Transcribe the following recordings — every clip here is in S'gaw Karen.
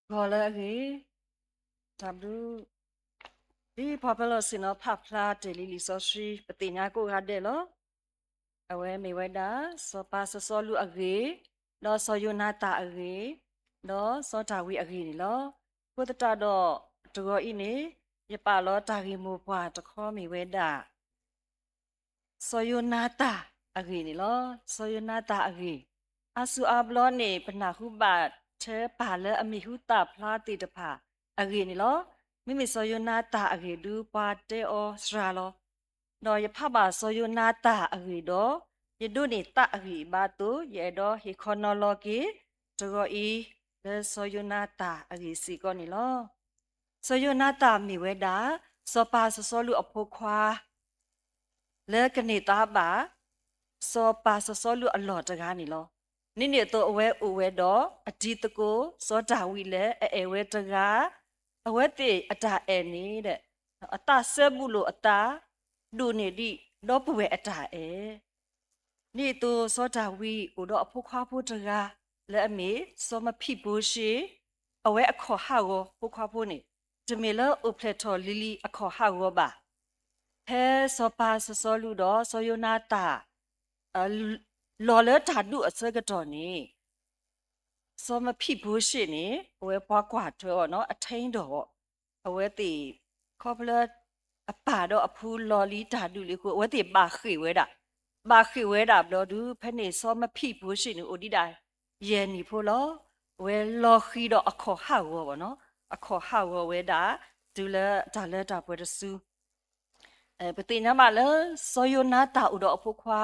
ဂီၤလၢအဂ့ၤ, တၢ်ဘျုး, ဒ်ပှၤပၢၤလီၢ်ဆ့ၣ်နီၤဖးဖျါတ့ၢ်လံလံာ်စီဆှံ ပသ့ၣ်ညါကိးဂၤဒဲးလီၤ. အဝဲမ့ၢ်ဝဲဒၣ် စီၤပၤစီၤစီလူးအဂ့ၢ်, ဒီးစီၤယိၤနၤသၣ်အဂ့ၢ်, ဒီးစီၤဒၤဝံးအဂ့ၢ်န့ၣ်လီၤ. အဃိသတးဒီး တဂီၤအံၤန့ၣ် ယပာ်လီၤတၢ်ဂ့ၢ်မိၢ်ပှၢ်တခီမ့ၢ်ဝဲဒၣ် စီၤယိၤနၤသၣ်အဂ့ၢ်န့ၣ်လီၤ. စီၤယိၤနၤသၣ်အဂ့ၢ်, အါစုအါဘျီန့ၣ် ပနၢ်ဟူဘၣ်ထဲပၢ်လၢအမံၤဟူသၣ်ဖျါသ့ၣ်တဖၣ်အဂ့ၢ်န့ၣ်လီၤ. မ့မ့ၢ်စီၤယိၤနၤသၣ်အဂ့ၢ်ဒုး ပှၤတဲအီၤစှၤလီၤ. ဒီးယဖးဘၣ်စီၤယိၤနၤသၣ်အဂ့ၢ်ဒီး ယဒိးန့ၢ်သးအဂံၢ်အဘါအသိး ယအဲၣ်ဒိးဟ့ၣ်ခီနီၤလီၤက့ၤ တဂီၤအံၤ လၢစီၤယိၤနၤသၣ်အဂ့ၢ်စ့ၢ်ကီးန့ၣ်လီၤ. စီၤယိၤနၤသၣ်မ့ၢ်ဝဲဒၣ် စီၤပၤစီၤစီလူးအဖိခွါ လၢကန့ၢ်သါဘၣ် စီၤပၤစီၤစီလူးအလီၢ်တဂၤန့ၣ်လီၤ. ဒ်န့ၣ်အသိးအဝဲအိၣ်ဝဲဒီးအတံၤသကိး စီၤဒၤဝံးလၢအအဲၣ်ဝဲတဂၤ, အဝဲသ့ၣ်အတၢ်အဲၣ်န့ၣ် အသးစဲဘူးလိာ်အသး ဒိၣ်န့ၢ်ဒံးဒီပုၢ်ဝဲၢ်အတၢ်အဲၣ် ဒ်သိးစီၤဒၤဝံးအိၣ်ဒီးအဖိခွါဖိတဂၤ လၢအမ့ၢ်စီၤမဖံးဘိရှ့, အဝဲအခီၣ်ဟးဂီၤဖိခွါဖိန့ၣ် တမ့ၢ်လၢအိၣ်ဖျဲၣ်ထီၣ်လံၤလံၤအခီၣ်ဟးဂီၤဘၣ်. ဖဲစီၤပၤစီၤစီလူးဒီးစီၤယိၤနၤသၣ် လီၤလၢတၢ်ဒူၣ်အဆၢကတီၢ်န့ၣ် စီၤမဖံးဘိရှ့န့ၣ် အဝဲပှၤကွၢ်ထွဲအီၤနီၤ အထံဒီးအီၤ, အဝဲသ့ၣ် ခီဖျိ အပၢ်ဒီးအဖုလီၤလံၤတၢ်ဒူၣ်လံအဃိ အဝဲသ့ၣ်ဘၣ်ဃ့ၢ်ဝဲဒၣ်, ဘၣ်ဃ့ၢ်ဝဲဒၣ်ဘျီဒုး ဖဲန့ၣ်စီၤမဖံးဘိရှ့န့ၣ် အိၣ်ဒံးဒၣ်ယဲၢ်နံၣ်ဖိလီၤ. အဝဲလီၤဃံၤဒီးအခီၣ်ဟးဂီၤဘၣ်နီၤ, အခီၣ်ဟးဂီၤဝဲဒၣ် တုၤလၢတၢ်လၢတၢ်ပှဲၤတစု ပသ့ၣ်ညါဘၣ်လၢ စီၤယိၤနၤသၣ်အိၣ်ဒီးအဖိခွါ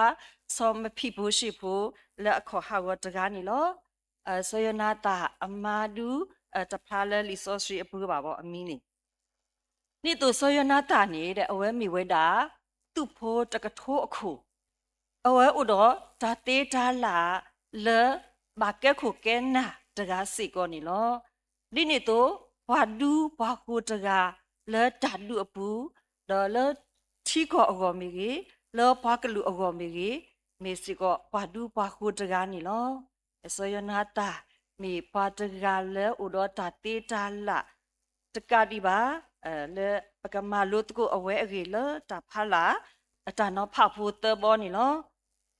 စီၤမဖံးဘိရှ့ဖိ လၢအခီၣ်ဟးဂီၤတဂၤန့ၣ်လီၤ. စီၤယိၤနၤသၣ်အမါဒုး တဖျါလၢလံာ်စီဆှံအပူၤဘၣ်ဘီအမံၤန့ၣ်, ဒ်သိးစီၤယိၤနၤသၣ်န့ၣ် အဝဲမ့ၢ်ဝဲဒၣ် သုးဖိတကထိအခိၣ်, အဝဲအိၣ်ဒီးတၢ်သ့တၢ်လၢ်လၢ ဘၣ်ကဲခိၣ်ကဲနၢ်တဂၤစ့ၢ်ကီးန့ၣ်လီၤ. ဒ်န့ၣ်အသိး ပှၤဒူပှၤဃိၤတဂၤ လၢတၢ်ဒူၣ်အပူၤ ဒီးလၢထံကီၢ်အဂီၢ်မ့ၢ်ဂ့ၤ, လၢပှၤကလုာ်အဂီၢ်မ့ၢ်ဂ့ၤ, မ့ၢ်စ့ၢ်ကီးပှၤဒူပှၤဃိၤတဂၤန့ၣ်လီၤ. စီၤယိၤနၤသၣ်မ့ၢ်ပှၤတဂၤလၢအိၣ်ဒီးတၢ်သ့တၢ်လၢ် တကးဒံးဘၣ် လၢပကမၤလိသကိးအဝဲအဂ့ၢ်လၢတၢ်ဖးလၢ် အတၢ်နီၤဖးဖိသၢဘီန့ၣ်လီၤ.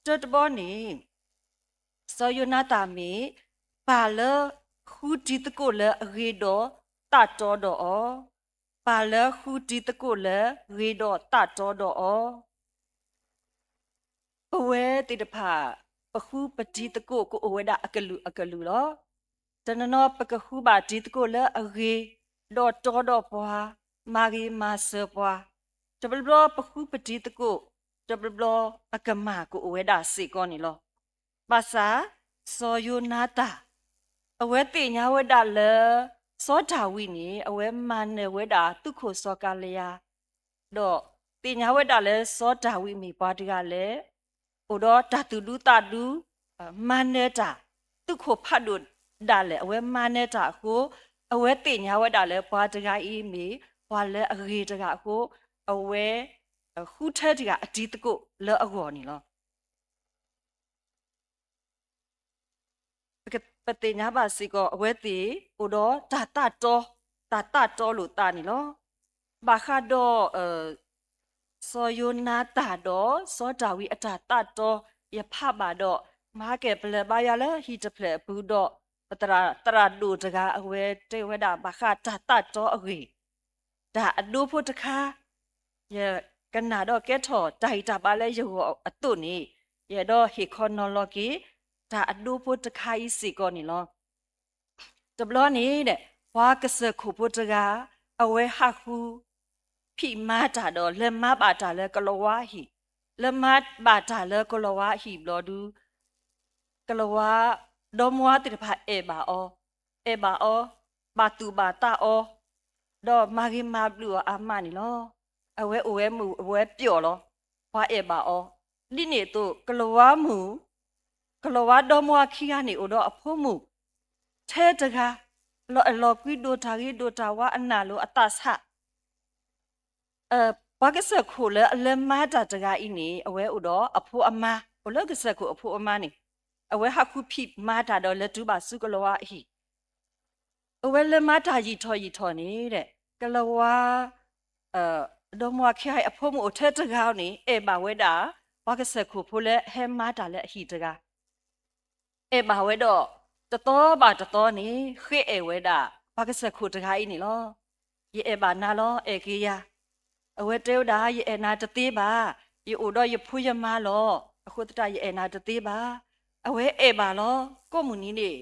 တၢတဘီန့ၣ် စီၤယိၤနၤသၣ်မ့ၢ် ပၢ်လၢဃုတံၤသကိးလၢအဂ့ၤဒီးသးတီဒီးအီၤ, ပၢ်လၢဃုတံၤသကိးလၢဂ့ၤဒီးသးတီဒီးအီၤ ပဝဲသ့ၣ်တဖၣ် ပဃုပတံၤသကိးကအိၣ်ဝဲဒၣ်အကလုာ်အကလုာ်လီၤ. တနီၤနီၤပကဃုဘၣ်တံၤသကိးလၢအဂ့ၤ, ဒီးတီဒီးပှၤ, မၤဂ့ၤမၤစၢၤပှၤ, တဘျီဘျီပဃုပတံၤသကိး, တဘျီဘျီပကမၢ်ကအိၣ်ဝဲဒၣ်စ့ၢ်ကီးန့ၣ်လီၤ. ဘၣ်ဆၣ် စီၤယိၤနၤသၣ် အဝဲသ့ၣ်ညါဝဲဒၣ်လၢ စီၤဒၤဝံးန့ၣ် အဝဲမၤနၢၤဝဲဒၣ်သုးခိၣ်စီၤကၤလယၤ ဒီးသ့ၣ်ညါဝဲဒၣ်လၢစီၤဒၤဝံးမ့ၢ်ပှၤတဂၤလၢ အိၣ်ဒီးတၢ်သူၣ်ဒူသးဒူ, မၤနၢၤတၢ်, သုးခိၣ်ဖးဒိၣ်ဒၣ်လဲာ် အဝဲမၤနၢၤတၢ်အဃိ, အဝဲသ့ၣ်ညါဝဲဒၣ်လၢပှၤတဂၤအံၤမ့ၢ်ပှၤလၢအဂ့ၤတဂၤအဃိ, အဝဲဃုထၢတဂၤအတံၤသကိးလၢအဂီၢ်န့ၣ်လီၤ. ပသ့ၣ်ညါဘၣ်စ့ၢ်ကီး အဝဲသ့ၣ်အိၣ်ဒီးတၢ်သးတီ, တၢ်သးတီလိာ်သးန့ၣ်လီၤ. ဘၣ်ဃးဒီး စီၤယိၤနၤသၣ်ဒီးစီၤဒၤဝံးအတၢ်သးတီ ယဖးဘၣ်ဒီး မၤကဲၣ်ပလၢၢ်ဘါယွၤလၢဟံၣ်တဖျၢၣ်အပူၤဒီး ပသရၣ် သရၣ်ဒိၣ်တဂၤအဝဲတဲဝဲဒၣ်ဘၣ်ဃးတၢ်သးတီအဂ့ၢ်, တၢ်အဒိဖိတခါ ယကနၣ်ဒီးကဲထီၣ်တၢ်ဂံၢ်တၢ်ဘါလၢယဂီၢ်အသိးန့ၣ် ယအဲၣ်ဒိးဟ့ၣ်ခီနီၤလီၤက့ၤ တၢ်အဒိဖိတခါအံၤစ့ၢ်ကီးန့ၣ်လီၤ. တဘျီန့ၣ် ပှၤကစၢၢ်ခိၣ်ဖိတဂၤ အဝဲဟးဃုဖံးမၤတၢ်ဒီး လဲၤမၤဘၣ်တၢ်လၢကလီၤဝါအဟံၣ်, လဲၤမၤဘၣ်တၢ်လၢကလီၤဝါအဟံၣ်ဘျီဒုး ကလီၤဝါ ဒီမါဝၤသ့ၣ်တဖၣ်အဲၣ်ဘၣ်အီၤ, အဲၣ်ဘၣ်အီၤ, ဘၣ်သူၣ်ဘၣ်သးအီၤ, ဒီးမၤဂ့ၤမၤဘျုးအီၤအါမးန့ၣ်လီၤ. အဝဲအိၣ်ဝဲမုာ်အဝဲပျီၣ်လီၤ. ပှၤအဲၣ်ဘၣ်အီၤ, ဒ်န့ၣ်အသိး ကလီၤဝါမုၣ်, ကလီၤဝါဒီမါဝၤခံဂၤန့ၣ် အိၣ်ဒီးအဖိမုၣ် ထဲတဂၤ, လီၤအဲၣ်လီၤကွံဒိၣ်တၢ်ဂ့ၤဒိၣ်တၢ်ဝါအနၢ်လိၤအသးဆး ပှၤကစၢၢ်ခိၣ်လၢအလဲၤမၤတၢ်တဂၤအံၤန့ၣ် အဝဲအိၣ်ဒီးအဖိအမါ, အိၣ်လၢကစၢၢ်ခိၣ်အဖိအမါန့ၣ်, အဝဲဟးဃုဖံးမၤတၢ်ဒီးလဲၤတုၤဘၣ်ဆူကလီၤဝါအဟံၣ်, အဝဲလၢမၤတၢ်ယံာ်ထီၣ်ယံာ်ထီၣ်န့ၣ်ဒီး ကလၤဝါ ဒီမါဝၤခံဂၤအံၤ အဖိမုၣ်အိၣ်ထဲတဂၤန့ၣ် အဲၣ်ဘၣ်ဝဲဒၣ် ပှၤကစၢၢ်ခိၣ်ဖိလၢဟဲမၤတၢ်လၢအဟံၣ်တဂၤ အဲၣ်ဘၣ်ဝဲဒီး တသီဘၣ်တသီန့ၣ် ဃ့အဲၣ်ဝဲဒၣ် ပှၤကစၢၢ်ခိၣ်တဂၤအံၤန့ၣ်လီၤ. ယအဲၣ်ဘၣ်နၤလီၤ, အဲၣ်က့ၤယၤ. အဝဲတဲဝဲဒၣ် ယအဲၣ်နၤတသ့ဘၣ်. ယအိၣ်ဒီးယဖိယမါလီၤ. အဃိသတးယအဲၣ်နၤတသ့ဘၣ်. အဝဲအဲၣ်ဘၣ်လီၤ. ကိးမုၢ်နံၤန့ၣ်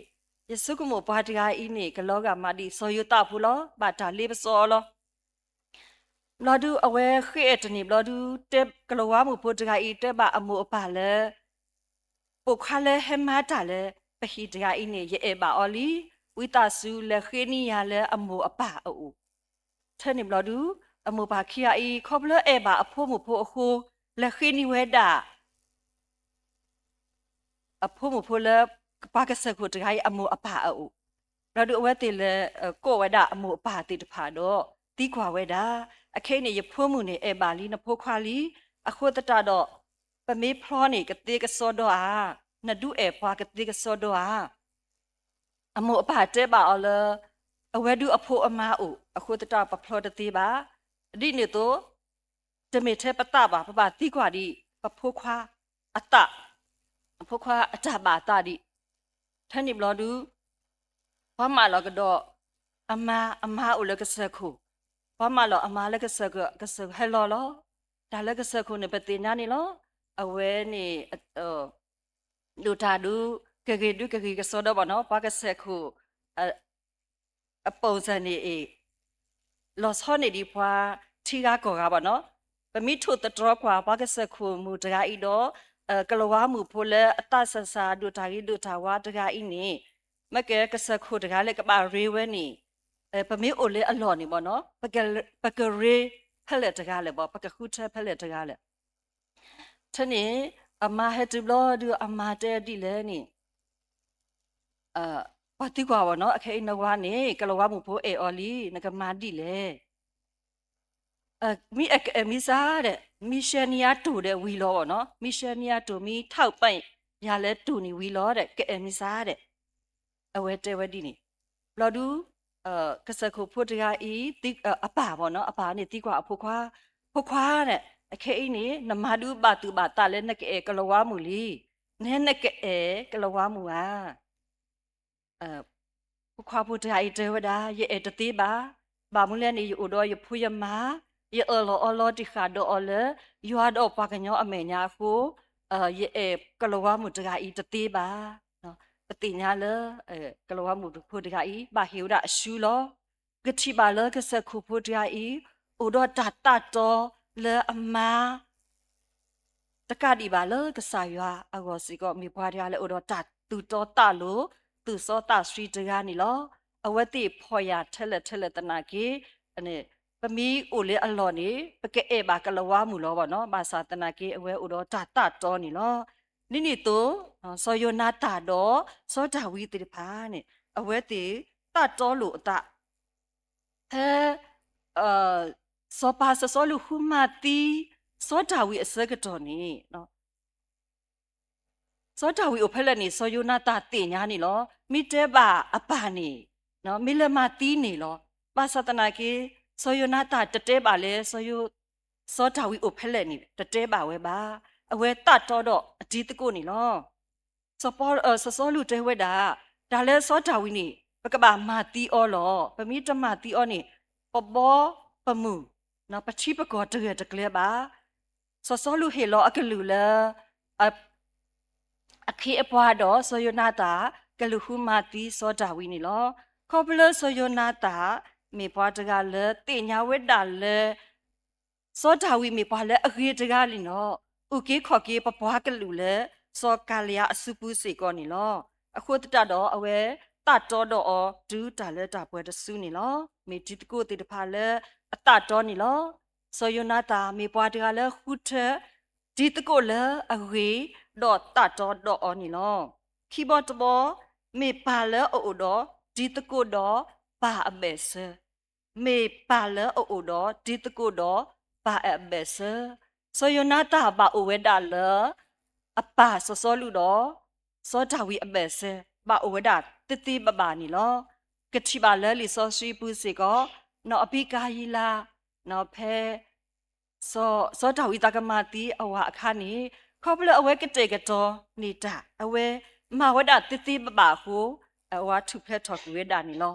ယဆိကမိၣ်ပှၤတဂၤအံၤန့ၣ် ကလီၤဂာ်မးဒ်စီၤယိၤသးဖိလီၤ. ဘၣ်တၢ်လ့ပစီအီၤလီၤ. ဘျီဒုးအဝဲဃ့အဲၣ်တန့ၢ်ဘျီဒုး တဲကလၤဝါမုၣ်ဖိတဂၤအံၤ တဲဘၣ်အမိၢ်အပၢ်လၢ ပိာ်ခွါလၢဟဲမၤတၢ်လၢပဟံၣ်တဂၤအံၤန့ၣ် ယအဲၣ်ဘၣ်အီၤလံ. ဝံသးစူၤလဲၤဃ့န့ၢ်ယၤလၢအမိၢ်အပၢ်အအိၣ်. ထဲန့ၣ်ဘျီဒုး အမိၢ်ပၢ်ခံဂၤအံၤ ခီဖျိအဲၣ်ဘၣ်အဖိမုၣ်ဖိအဃိ လဲၤဃ့န့ၢ်ဝဲဒၣ် အဖိမုၣ်ဖိလၢ ပှၤကစၢၢ်ခိၣ်တဂၤအံၤအမိၢ်အပၢ်အအိၣ်. ဘျီဒုးအဝဲသ့ၣ်လဲၤ ကိးဝဲဒၣ်အမိၢ်အပၢ်သ့ၣ်တဖၣ်ဒီး သံကွၢ်ဝဲဒၣ်, အခဲအံၤန့ၣ် ယဖိမုၣ်န့ၣ် အဲၣ်ဘၣ်လံနဖိခွါလံ. အဃိသတးဒီး ပမ့ၢ်ဖျီန့ၣ် ကသ့ကစီဒီဧါ, နဒုးအဲၣ်ပှၤကသ့ကစီဒီဧါ. အမိၢ်အပၢ်တဲဘၣ်အီၤလၢ အဝဲဒုးအဖိအမါအိၣ် အဃိသတးပဖျီတသ့ဘၣ်. ဒ်န့ၣ်အသိး တမ့ၢ်ထဲပသးဘၣ်, ပဘၣ်သံကွၢ်ဒံး ပဖိခွါအသး, အဖိခွါအတၢ်ဘၣ်အသးဒံး. ထဲန့ၣ်ဘျီဒုး ပှၤမၢလီၤကဒီး အမါ, အမါအိၣ်လၢကစၢၢ်ခိၣ်, ပှၤမၢလီၤအမါလၢကစၢၢ်ခိၣ်, ကစၢၢ်ခိၣ်ဟဲလီၤလီၤ. တၢ်လၢကစၢၢ်ခိၣ်န့ၣ် ပသ့ၣ်ညါန့ၣ်လီၤ. အဝဲန့ၣ် ဒိၣ်တၢ်ဒုး ကဂ့ၤဒုးကဂ့ၤကစီဒီဘၣ်နီၤ, ပှၤကစၢၢ်ခိၣ် အပိၢ်စၢ်န့ၣ်အံၤ လီၤဆီန့ၢ်ဒံးပှၤထံဂၤကီၢ်ဂၤဘၣ်နီၤ. ပမ့ၢ်ထိၣ်သတြီၤကွၢ်ပှၤကစၢၢ်ခိၣ်မုၣ်တဂၤအံၤဒီး ကလၤဝါမုၣ်ဖိလၢအသးစၢ်စၢ်ဒိၣ်တၢ်ဂ့ၤဒိၣ်တၢ်ဝါတဂၤအံၤန့ၣ် မ့ၢ်ကဲကစၢၢ်ခိၣ်တဂၤလၢကဘၣ်ရ့ဝဲန့ၣ် ပမ့ၢ်အိၣ်လၢအလီၢ်န့ၣ်ဘၣ်နီၤ ပကရ့ဖဲလဲၣ်တဂၤလဲၣ်ဘၣ်, ပကဃုထၢဖဲလဲၣ်တဂၤလဲၣ်. ထဲန့ၣ် အမါဟဲတုၤဘျီဒုး အမါတဲဒ်လဲၣ်န့ၣ် ပှၤသံကွၢ်ဘၣ်နီၤ, အခဲအံၤနဝၤန့ၣ် ကလၤဝါမုၣ်ဖိအဲၣ်အီၤလံ နကမၤဒ်လဲၣ်. မ့ၢ်အဲၣ်ကအဲၣ်မ့ၢ်စါဒီး မ့ၢ်ရှဲန့ၢ်ယၤတိၢ်ဒီးဝံၤလီၤဘၣ်နီၤ, မ့ၢ်ရှဲန့ၢ်ယၤတိၢ် မ့ၢ်ထးပာ်ယၤလၢတိၢ်န့ၣ်ဝံၤလီၤဒီး ကအဲၣ်မ့ၢ်စါဒီး အဝဲတဲဝဲဒ်န့ၣ်. ဘျီဒုး ကစၢၢ်ခိၣ်ဖိတဂၤအံၤ အပၢ်ဘၣ်နီၤ, အပၢ်န့ၣ်သံကွၢ်အဖိခွါ, ဖိခွါန့ၣ် အခဲအံၤန့ၣ် နမါဒုးဘၣ်သူၣ်ဘၣ်သးလၢနကအဲၣ်ကလၤဝါမုၣ်လံ, နဟဲနကအဲၣ်ကလၤဝါမုၣ်ဧါ. ဖိခွါဖိတဂၤအံၤတဲဝဲဒၣ် ယအဲၣ်တသ့ဘၣ်. ဘၣ်မနုၤလဲၣ်န့ၣ် ယအိၣ်ဒီးယဖိယမါ, ယအၢၣ်လီၤအီလီၤတံၢ်ဃာ်ဒီးအီၤလၢ ယွၤဒီးပှၤကညီအမဲာ်ညါအဃိ ယအဲၣ်ကလၤဝါမုၣ်တဂၤအံၤတသ့ဘၣ်. ပသ့ၣ်ညါလၢ ကလၤဝါမုၣ်ဖိတဂၤအံၤ ဘၣ်ဟ့ၣ်ဝဲဒၣ်အစုလီၤ. ပကထံၣ်ဘၣ်လၢကစၢၢ်ခိၣ်ဖိတဂၤအံၤ အိၣ်ဒီးတၢ်သးတီလၢအမါ တကးဒံးဘၣ်လၢကစၢ်ယွၤအဂီၢ်စ့ၢ်ကီး မ့ၢ်ပှၤတဂၤလၢအိၣ်ဒီးတၢ်သူၣ်တီသးလိၤ သူၣ်စီသးဆှံတဂၤန့ၣ်လီၤ. အဝဲသ့ၣ်ဖီၣ်ယာ်ထဲလဲၣ်ထဲလဲၣ်သနာ်က့ ပမ့ၢ်အိၣ်လၢအလီၢ်န့ၣ် ပကအဲၣ်ဘၣ်ကလၤဝါမုၣ်လီၤဘၣ်နီၤ, ဘၣ်ဆၣ်သနာ်က့ အဝဲအိၣ်ဒီးတၢ်သးတီန့ၣ်လီၤ. ဒ်န့ၣ်အသိး စီၤယိၤနၤသၣ်ဒီးစီၤဒၤဝံးသ့ၣ်တဖၣ်န့ၣ် အဝဲသ့ၣ်သးတီလိာ်အသး ဖဲ စီၤပၤစီၤစီလူးဃုမၤသံ စီၤဒၤဝံးအဆၢကတီၢ်န့ၣ် စီၤဒၤဝံးအိၣ်ဖဲလဲၣ်န့ၣ် စီၤယိၤနၤသၣ်သ့ၣ်ညါန့ၣ်လီၤ. မ့ၢ်တဲဘၣ်အပၢ်န့ၣ် မ့ၢ်လဲၤမၤသံန့ၣ်လီၤ. ဘၣ်ဆၣ်သနာ်က့ စီၤယိၤနၤသၣ်တတဲဘၣ်လၢ စီၤဒၤဝံးအိၣ်ဖဲလဲၣ်န့ၣ် တတဲဘၣ်ဝဲဘၣ်. အဝဲသးတီဒီးအတံၤသကိးန့ၣ်လီၤ. စီၤစီလူးတဲဝဲဒၣ် တၢ်လၢစီၤဒၤဝံးန့ၣ် ပကဘၣ်မၤသံအီၤလီၤ. ပမ့ၢ်တမၤသံအီၤန့ၣ် ပဘီပမုၢ် ပထံပကီၢ်တဂၢၢ်တကျၢၤဘၣ်. စီၤစီလူးဟ့ၣ်လီၤအကလုၢ်လၢ အခ့အပှၤဒီးစီၤယိၤနၤသၣ် ကလုၢ်ဃုမၤသံစီၤဒၤဝံးန့ၣ်လီၤ. ခီဖျိစီၤယိၤနၤသၣ် မ့ၢ်ပှၤတဂၤလၢသ့ၣ်ညါဝဲဒၣ်လၢ စီၤဒၤဝံးမ့ၢ်ပှၤလၢအဂ့ၤတဂၤန့ၣ်လီၤ. အုၣ်က့ၤခီၣ်က့ၤပပှၤကလုာ်လၢ စီၤကၤလံယါအစုပူၤစ့ၢ်ကီးန့ၣ်လီၤ. အဃိသတးဒီးအဝဲ သးတီဒီးအီၤတုၤတၢ်လၢတၢ်ပှဲၤတစုန့ၣ်လီၤ. မ့ၢ်တံၤသကိးသ့ၣ်တဖၣ်လၢအသးတီန့ၣ်လီၤ. စီၤယိၤနၤသၣ်မ့ၢ်ပှၤတဂၤလၢဃုထၢ တံၤသကိးလၢအဂ့ၤ ဒီးသးတီဒီးအီၤန့ၣ်လီၤ. ခံဘီတဘီ မ့ၢ်ပၢ်လၢအအိၣ်ဒီးတံၤသကိးဒီးပၢ်အဘၢၣ်စၢၤ မ့ၢ်ပၢ်လၢအအိၣ်ဒီးတံၤသကိးဒီးပၢ်အဘၢၣ်စၢၤ. စီၤယိၤနၤသၣ်ဘၣ်အိၣ်ဝဲဒၣ်လၢ အပၢ်စီၤစီလူးဒီး စီၤဒၤဝံးအဘၢၣ်စၢၤ ဘၣ်အိၣ်ဝဲဒၣ်သ့သ့ဘၣ်ဘၣ်န့ၣ်လီၤ. ကထံၣ်ဘၣ်လၢလံာ်စီဆှံပူၤစ့ၢ်ကီး, နီၢ်အဘံကၤယံလး, နီၢ်ဖဲ စီၤဒၤဝံးသးကမၤသံအဝၤအခါန့ၣ်, ခီဖျိလၢအဝဲကတဲာ်ကတီၤန့ၢ်တၢ်, အဝဲမၤဝဲဒၣ်သ့သ့ဘၣ်ဘၣ်အဃိ, အဝၤထူၣ်ဖျဲးထီၣ်ကွံာ်ဝဲဒၣ်န့ၣ်လီ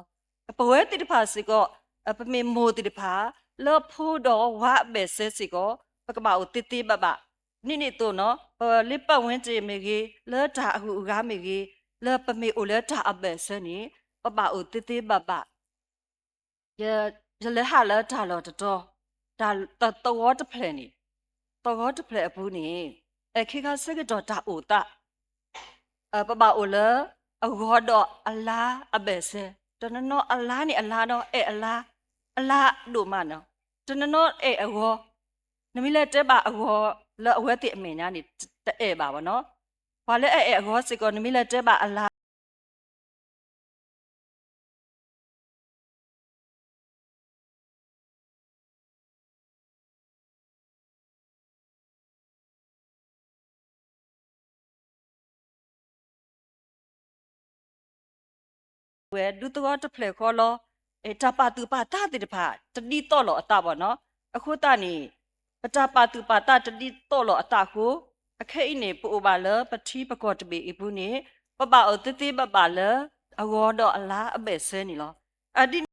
ၤ. ပဝဲသ့ၣ်တဖၣ်စ့ၢ်ကီး, ပမ့ၢ်မိၢ်သ့ၣ်တဖၣ်, လၢဖိဒီးဝၤအဘၢၣ်စၢၤစ့ၢ်ကီး, ပကဘၣ်အိၣ်သ့သ့ဘၣ်ဘၣ်, န့ၣ်န့ၣ်အသိးနီၢ်, ပလၢပတ်ဝန်းကျင်မ့ၢ်ဂ့ၤ, လၢတၢ်အဂုၤအဂၤမ့ၢ်ဂ့ၤ, လၢပမ့ၢ်အိၣ်လၢတၢ်အဘၢၣ်စၢၤန့ၣ်, ပဘၣ်အိၣ်သ့သ့ဘၣ်ဘၣ် ယလဲၤဟးလၢတၢ်လီၢ်တတီၤ, တၢ်သဝီတဖျၢၣ်န့ၣ်, သဝီတဖျၢၣ်အပူၤန့ၣ်, အခ့ခါဆၢကတီၢ်တၢ်အိၣ်သး, ပဘၣ်အိၣ်လၢအဂီၤဒီးအလါအဘၢၣ်စၢၤ, တနီၤနီၤအလါန့ၣ်အလါဒီးအဲၣ်အလါ, အလါဒိၣ်မးနီၢ်, တနီၤနီၤအဲၣ်အဂီၤ, နမ့ၢ်လဲၤတဲဘၣ်အဂီၤလၢအဝဲသ့ၣ်အမဲာ်ညါန့ၣ်, တအဲၣ်ဘၣ်ဘၣ်နီၢ်, ပှၤလၢအအဲၣ်အဂီၤစ့ၢ်ကီး နမ့ၢ်လဲၤတဲဘၣ်အလါ ဝဲဒူသဝီတဖျၢၣ်ဃီလီၤ. တၢ်ပာ်သူၣ်ပာ်သးသ့ၣ်တဖၣ် တဒ်သိးလိာ်အသးဘၣ်နီၢ်. အဃိသတးန့ၣ်, ပတၢ်ပာ်သူၣ်ပာ်သးတဒ်သိးလိာ်အသးအဃိ, အခဲအံၤန့ၣ် ပအိၣ်ဘၣ်လၢပထံပကီၢ်တဘ့ၣ်အံၤပူၤန့ၣ်, ပဘၣ်အိၣ်သ့သ့ဘၣ်ဘၣ်လၢအဂီၤဒီးအလါအဘၢၣ်စၢၤန့ၣ်လီၤ. အဒ်န့ၣ်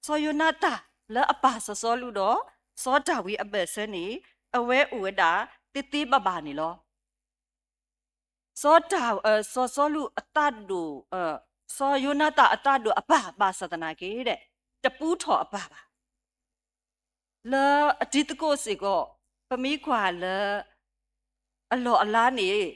စီၤယိၤနၤသၣ်လၢအပၢ်စီၤစီလူးဒီး စီၤဒၤဝံးအဘၢၣ်စၢၤန့ၣ်, အဝဲအိၣ်ဝဲဒၣ်သ့သ့ဘၣ်ဘၣ်န့ၣ်လီၤ. စီၤဒၤ, စီၤစီလူးအသးဒိၣ်, စီၤယိၤနၤသၣ်အသးဒိၣ်အပၢ်ဘၣ်ဆၣ်သနာ်က့ဒီး, တပူထီၣ်အပၢ်ဘၣ်. လၢအတံၤသကိးစ့ၢ်ကီး, ပမ့ၢ်ကွၢ်လၢ အလီၢ်အလၤန့ၣ်,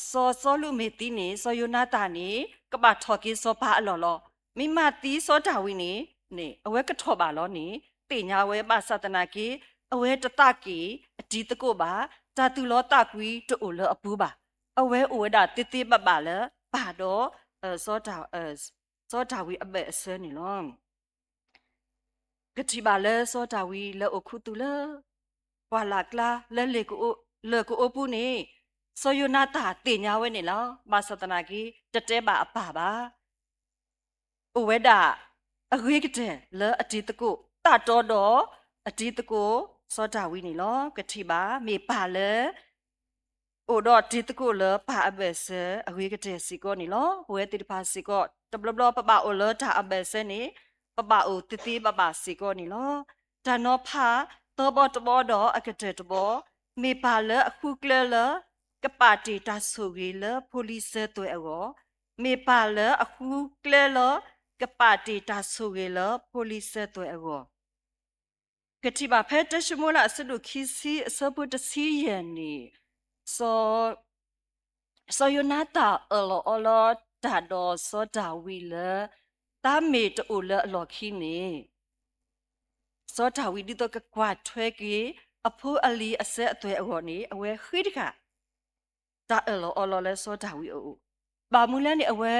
စီၤစီလူးမ့ၢ်သံန့ၣ် စီၤယိၤနၤသၣ်န့ၣ် ကဘၣ်ထီၣ်က့ၤစီၤပၤအလီၢ်လီၤ. မ့ၢ်မၤသံစီၤဒၤဝံးန့ၣ်, န့ၣ် အဝဲကထီၣ်ဘၣ်လီၤန့ၣ် သ့ၣ်ညါဝဲဘၣ်ဆၣ်သနာ်က့, အဝဲတသးက့ၤအတံၤသကိးဘၣ်, တၢ်သူၣ်လီသးကွံတအိၣ်လၢအပူၤဘၣ်. အဝဲအိၣ်ဝဲဒၣ်သ့သ့ဘၣ်ဘၣ်လၢပၢ်ဒီး စီၤဒၤဝံးအဘၢၣ်အစၢၤန့ၣ်လီၤ. ကထံၣ်ဘၣ်လၢစီၤဒၤဝံးလၢအိၣ်ခူသူၣ်လၢ ပှၢ်လၢ်ကျါလၢလၢၢ်ကအိပူၤန့ၣ်, စီၤယိၤနၤသၣ်သ့ၣ်ညါဝဲန့ၣ်လီၤ. ဘၣ်ဆၣ်သနာ်က့ တတဲဘၣ်အပၢ်ဘၣ်. အိၣ်ဝဲဒၣ်အဂ့ၤကတၢၢ်လၢအတံၤသကိး, သးတီဒီးအတံၤသကိး စီၤဒၤဝံးန့ၣ်လီၤ. ကထံၣ်ဘၣ် မ့ၢ်ပၢ်လၢ အိၣ်ဒီးတံၤသကိးလၢပၢ်အဘၢၣ်စၢၤအဂ့ၤကတၢၢ်စ့ၢ်ကီးန့ၣ်လီၤ. ပဝဲသ့ၣ်တဖၣ်စ့ၢ်ကီး တဘျီဘျီပဘၣ်အိၣ်လၢတၢ်အဘၢၣ်စၢၤန့ၣ်, ပဘၣ်အိၣ်သ့သ့ဘၣ်ဘၣ်စ့ၢ်ကီးန့ၣ်လီၤ. တၢ်နီၤဖးသၢဘီတဘီဒီးအကတၢၢ်တဘီ, မ့ၢ်ပၢ်လၢအဃုကျဲလၢ ကပာ်တ့ၢ်တၢ်ဆိၣ်ဂ့ၤလၢဖိလံၤစၢၤသွဲၣ်အဂီၢ်, မ့ၢ်ပၢ်လၢအဃုကျဲလၢ ကပာ်တ့ၢ်တၢ်ဆိၣ်ဂ့ၤလၢဖိလံၤစၢၤသွဲၣ်အဂီၢ် ကထံၣ်ဘၣ်ဖဲတၢၡမူၤအ့လးအဆၢဒိၣ်ခံဆံအဆၢဖိတဆံယဲၢ်န့ၣ်, စီၤ, စီၤယိၤနၤသၣ်အၢၣ်လီၤအီလီၤတၢ်ဒီးစီၤဒၤဝံးလၢ သးမ့ၢ်တအိၣ်လၢအလီၢ်ခံန့ၣ်, စီၤဒၤဝံးဒ်သိးကကွၢ်ထွဲက့ၤ အဖိအလံၤအစၢၤအသွဲၣ်အဂီၢ်န့ၣ် အဝဲဃ့တဂၤ တၢ်အၢၣ်လီၤအီလီၤလၢစီၤဒၤဝံးအအိၣ်. ဘၣ်မနုၤလဲၣ်န့ၣ် အဝဲ,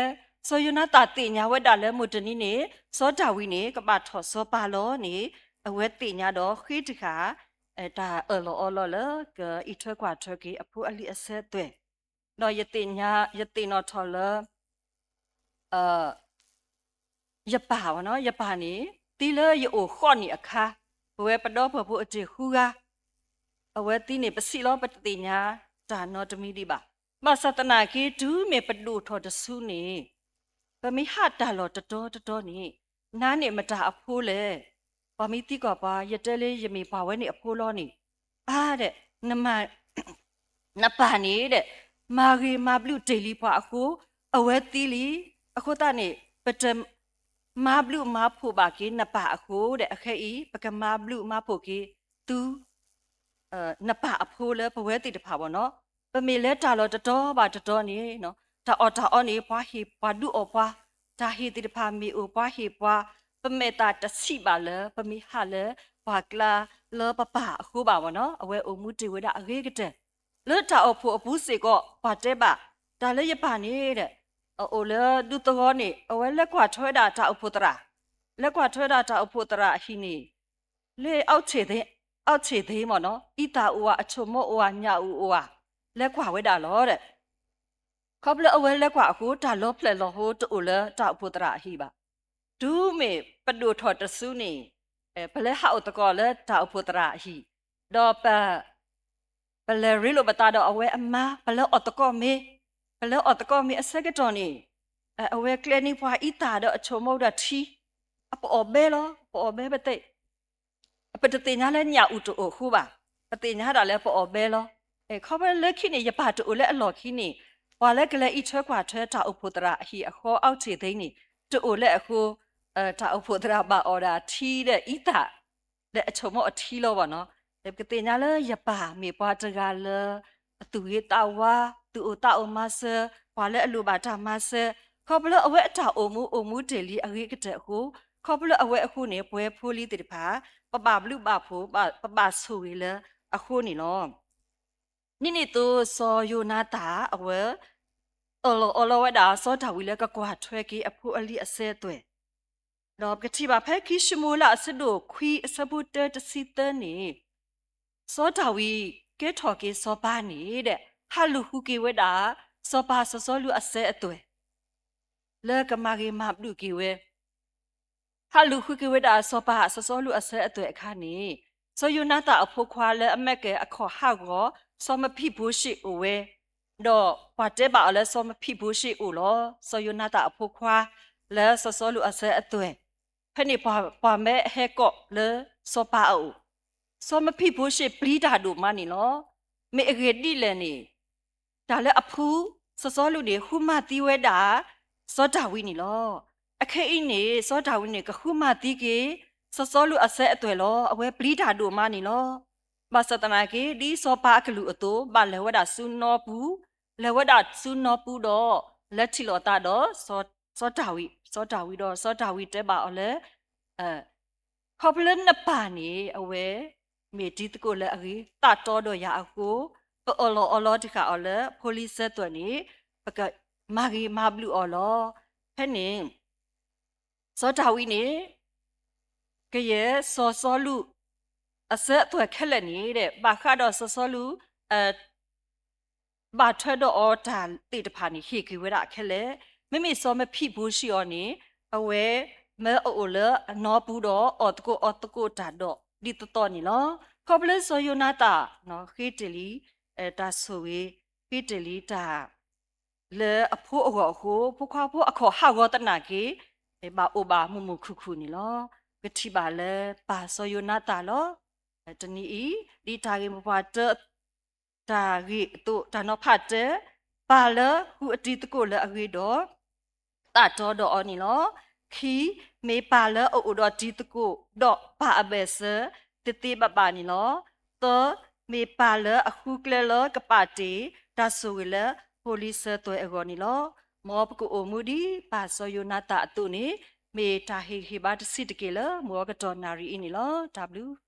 စီၤယိၤနၤသၣ်သ့ၣ်ညါဝဲဒၣ်လၢမုၢ်တနံၤန့ၣ် စီၤဒၤဝံးန့ၣ် ကဘၣ်ထီၣ်စီၤပၤလီၤန့ၣ်, အဝဲသ့ၣ်ညါဒီးဃ့တဂၤ တၢ်အၢၣ်လီၤအီလီၤလၢ ကအံးထွဲကွၢ်ထွဲက့ၤအဖိအလံၤအစၢၤအသွဲၣ်, ဒီးယသ့ၣ်ညါ, ယသ့ၣ်နီၣ်ထီၣ်လၢ ယပၢ်, ယပၢ်န့ၣ် သံလၢယအိၣ်ဃိးနံၣ်အခါ, ပဝဲပဒီပုၢ်ဝဲၢ်ဖိအတ့ၢ်ဃုဂၤ, အဝဲသံန့ၣ် ပစံးလီၤပတသ့ၣ်ညါတၢ်နီတမံၤဒံးဘၣ်. ဘၣ်ဆၣ်သနာ်က့ တုၤမ့ၢ်ပဒိၣ်ထီၣ်တစုန့ၣ်, ပမ့ၢ်ဟးတၢ်လီၢ်တတီၤတတီၤန့ၣ်, နၤန့ၣ်မတၤအဖိလဲၣ်. ပှၤမ့ၢ်သံကွၢ်ပှၤ ယတဲလၢယမ့ၢ်ပှၤဝဲန့ၣ်အဖိလီၤန့ၣ်, အါဒီး နမၤ နပၢ်န့ၣ်ဒီး မၤဂ့ၤမၤဘျုးတ့ၢ်လံပှၤအဃိ, အဝဲသံလံ. အဃိသတးန့ၣ် ပတမၤဘျုးမၤဖှိၣ်ဘၣ်က့ၤနပၢ်အဃိဒီး အခဲအံၤ ပကမၤဘျုးမၤဖှိၣ်က့ၤသု နပၢ်အဖိလၢပဝဲသ့ၣ်တဖၣ်ဘၣ်နီၤ. ပမ့ၢ်လဲၤတၢ်လီၢ်တတီၤဘၣ်တတီၤန့ၣ်, တၢ်အီၣ်တၢ်အီန့ၣ် ပှၤဟ့ၣ်ပှၤဒုးအီၣ်ပှၤ, တၢ်ဟ့ၣ်သ့ၣ်တဖၣ်မ့ၢ်အိၣ်ပှၤဟ့ၣ်ပှၤ, ပမဲာ်သၣ်တဆံးဘၣ်လၢ ပမ့ၢ်ဟးလၢပှၤကျါလၢပပၢ်အဃိဘၣ်ဘၣ်နီၤ. အဝဲအိၣ်မူတ့ၢ်ဝဲဒၣ်အဂ့ၤကတၢၢ် လၢတၢ်အိၣ်ဖှိၣ်အပူၤစ့ၢ်ကီး ပှၤတဲဘၣ်, တၢ်လၢယပၢ်န့ၣ်ဒီး အအိၣ်လၢဒူသဝီန့ၣ် အဝဲလဲၤကွၢ်ထွဲဝဲဒၣ်တၢ်အိၣ်ဖှိၣ်သရၣ်, လဲၤကွၢ်ထွဲဝဲဒၣ်တၢ်အိၣ်ဖှိၣ်သရၣ်အဟံၣ်န့ၣ် လၢ အီးထ့ၣ်သ့မ့ၢ်နီၤ, အံသၣ်အိၣ်ဧါ, အဆိမိၣ်အိၣ်ဧါ, ညၣ်အူအိၣ်ဧါ, လဲၤကွၢ်ဝဲဒၣ်လီၤဒီး ခီဖျိအဝဲလဲၤကွၢ်အဃိ တၢ်လီၤဖျဲၣ်လီၤဟိတအိၣ်လၢတၢ်အိၣ်ဖှိၣ်သရၣ်အဟံၣ်ဘၣ်. တုၤမ့ၢ်ပဒိၣ်ထီၣ်တစုန့ၣ် ပလဲၤဟးအိၣ်သကိးလၢတၢ်အိၣ်ဖှိၣ်သရၣ်အဟံၣ်, ဒီးပ ပလဲၤရ့လိာ်ပသးဒီးအဝဲအမါ, ပလဲၤအီၣ်သကိးမ့ၤ, ပလဲၤအီၣ်သကိးမ့ၤအဆၢကတီၢ်န့ၣ် အဝဲကျဲန့ၢ်ပှၤအံသၣ်ဒီးအဆိမိၣ်ဒီးထံ, အပအီၣ်ဘဲလီၤ, ပအီၣ်ဘဲပသ့ၣ် ပတသ့ၣ်ညါလၢညၣ်အူတအိၣ်အဃိဘၣ်, ပသ့ၣ်ညါဒၣ်လၢပအီၣ်ဘဲလီၤ. ခီဖျိလၢခံန့ၣ် ယပၢ်တအိၣ်လၢအလီၢ်ခံန့ၣ်, ပှၤလၢကလဲၤအံးထွဲကွၢ်ထွဲတၢ်အိၣ်ဖှိၣ်သရၣ်အဟံၣ်အဃီ အီထံၣ်သ့န့ၣ် တအိၣ်လၢအဃိ, တၢ်အိၣ်ဖှိၣ်သရၣ်ဘၣ်အီၣ်ဒၣ်ထံဒီးအံသၣ် လၢအဆိမိၣ်အထံလီၤဘၣ်နီၤ. ပကသ့ၣ်ညါလၢယပၢ်မ့ၢ်ပှၤတဂၤလၢ အသူၣ်ဂ့ၤသးဝါ, သူၣ်အိၣ်သးအိၣ်မၤစၢၤ, ပှၤလၢအလိၣ်ဘၣ်တၢ်မၤစၢၤ, ခီဖျိအဝဲအတၢ်အိၣ်မူအိၣ်မူတ့ၢ်လံအဂ့ၤကတၢၢ်အဃိ, ခီဖျိအဝဲအဃိန့ၣ် ပဝဲဖိလံၤသ့ၣ်တဖၣ် ပဘၣ်ဘျုးဘၣ်ဖှိၣ်, ပဘၣ်ဆိၣ်ဂ့ၤလၢအဃိန့ၣ်လီၤ. ဒ်န့ၣ်အသိး စီၤယိၤနၤသၣ်အဝဲ အၢၣ်လီၤအီလီၤဝဲဒၣ်စီၤဒၤဝံးလၢကကွၢ်ထွဲက့ၤအဖိအလံၤအစၢၤအသွဲၣ်, ဒီးပကထံၣ်ဘၣ်ဖဲခံၡမူၤအ့လးအဆၢဒိၣ်ခွံအဆၢဖိတၢတဆံသၢန့ၣ်, စီၤဒၤဝံးကဲထီၣ်က့ၤစီၤပၤန့ၣ်ဒီး ဟးလူၤဃုက့ၤဝဲဒၣ် စီၤပၤစီၤစီလူးအစၢၤအသွဲၣ် လၢကမၤဂ့ၤမၤဘျုးက့ၤဝဲ ဟးလူၤဃုက့ၤဝဲဒၣ်စီၤပၤစီၤစီလူးအစၢၤအသွဲၣ်အခါန့ၣ်, စီၤယိၤနၤသၣ်အဖိခွါလၢအမ့ၢ်ကဲအခီၣ်ဟးဂီၤ စီၤမဖံးဘိရှ့ၣ်အိၣ်ဝဲ, ဒီးပှၤတဲဘၣ်အီၤလၢစီၤမဖံးဘိရှ့ၣ်အိၣ်လီၤ. စီၤယိၤနၤသၣ်အဖိခွါ လၢစီၤစီလူးအစၢၤအသွဲၣ်, ဖဲန့ၣ်ပှၤမ့ၢ်ဟဲကိးလၢစီၤပၤအအိၣ်, စီၤမဖံးဘိရှ့ၣ်ပျံၤတၢ်ဒိၣ်မးန့ၣ်လီၤ. မ့ၢ်အဂ့ၢ်ဒ်လဲၣ်န့ၣ် တၢ်လၢအဖိ စီၤစီလူးန့ၣ် ဃုမၤသံဝဲဒၣ် စီၤဒၤဝံးန့ၣ်လီၤ. အခဲအံၤန့ၣ် စီၤဒၤဝံးန့ၣ် ကဃုမၤသံက့ၤ စီၤစီလူးအစၢၤအသွဲၣ်လီၤ. အဝဲပျံၤတၢ်ဒိၣ်မးန့ၣ်လီၤ. ဘၣ်ဆၣ်သနာ်က့ ဒ်စီၤပၤအကလုၢ်အသိး ဘၣ်လဲၤဝဲဒၣ်ဆူနီပူၤ, လဲၤဝဲဒၣ်ဆူနီပူၤဒီး လဲၤထံၣ်လိာ်သးဒီး စီၤဒၤဝံး, စီၤဒၤဝံးဒီး စီၤဒၤဝံးတဲဘၣ်အီၤလၢ ခီဖျိလၢနပၢ်န့ၣ် အဝဲမ့ၢ်တံၤသကိးလၢအဂ့ၤ သးတီဒီးယၤအဃိ, ပအၢၣ်လီၤအီလီၤတဃၣ်အီၤလၢဖိလံၤစၢၤသွဲၣ်န့ၣ် ပကမၤဂ့ၤမၤဘျုးအီၤလီၤ. ဖဲန့ၣ် စီၤဒၤဝံးန့ၣ် ကယဲၢ်စီၤစီလူး အစၢၤအသွဲၣ်ခဲလၢာ်န့ၣ်ဒီး ဘၣ်ဃးဒီးစီၤစီလူး ဘၣ်ထွဲဒီးအီၤတၢ်သ့ၣ်တဖၣ်န့ၣ် ဟ့ၣ်က့ၤဝဲဒၣ်ခဲလၢာ်, မ့မ့ၢ်စီၤမဖံးဘိရှ့ၣ်အီၤန့ၣ် အဝဲမၢအအိၣ်လၢအနီပူၤဒီးအီၣ်သကိးအီသကိးတၢ်ဒီးဒ်သိးသိးန့ၣ်လီၤ. ခီဖျိစီၤယိၤနၤသၣ် ဃ့တ့ၢ်လံ တၢ်ဆိၣ်ဂ့ၤ ဃ့တ့ၢ်လံတၢ် လၢအဖိအဂီၢ်အဃိ ဖိခွါဖိအခီၣ်ဟးဂီၤသနာ်က့ ဘၣ်အိၣ်ဘၣ်မုာ်မုာ်ခုၣ်ခုၣ်န့ၣ်လီၤ. ပကထံၣ်ဘၣ်လၢပၢ်စီၤယိၤနၤသၣ်လီၤ. တနံၤအံၤ ဒ်တၢ်ဂ့ၢ်မိၢ်ပှၢ်တၢ တၢ်ဂ့ၢ်အသိး တၢ်နီၤဖးတၢ ပၢ်လၢဃုအတံၤသကိးလၢအဂ့ၤဒီး သးတီဒီးအီၤန့ၣ်လီၤ. ခံ, မ့ၢ်ပၢ်လၢအအိၣ်ဒီးတံၤသကိး ဒီးပၢ်အဘၢၣ်စၢၤ သ့သ့ဘၣ်ဘၣ်န့ၣ်လီၤ. သၢ, မ့ၢ်ပၢ်လၢအဃုကျဲလၢကပာ်တ့ၢ် တၢ်ဆိၣ်ဂ့ၤလၢဖိလံၤစၢၤသွဲၣ်အဂီၢ်န့ၣ်လီၤ. မ်ပကအိၣ်မူဒ်ပၢ်စီၤယိၤနၤသၣ်အသိးန့ၣ် မ့ၢ်တၢ်ဟ့ၣ်ဂံၢ်ဟ့ၣ်ဘါတဆံးတက့ၢ်လၢမုၢ်အကတီၢ်နၣ်ရံၣ်အံၤန့ၣ်လီၤ. တၢ်ဘျုး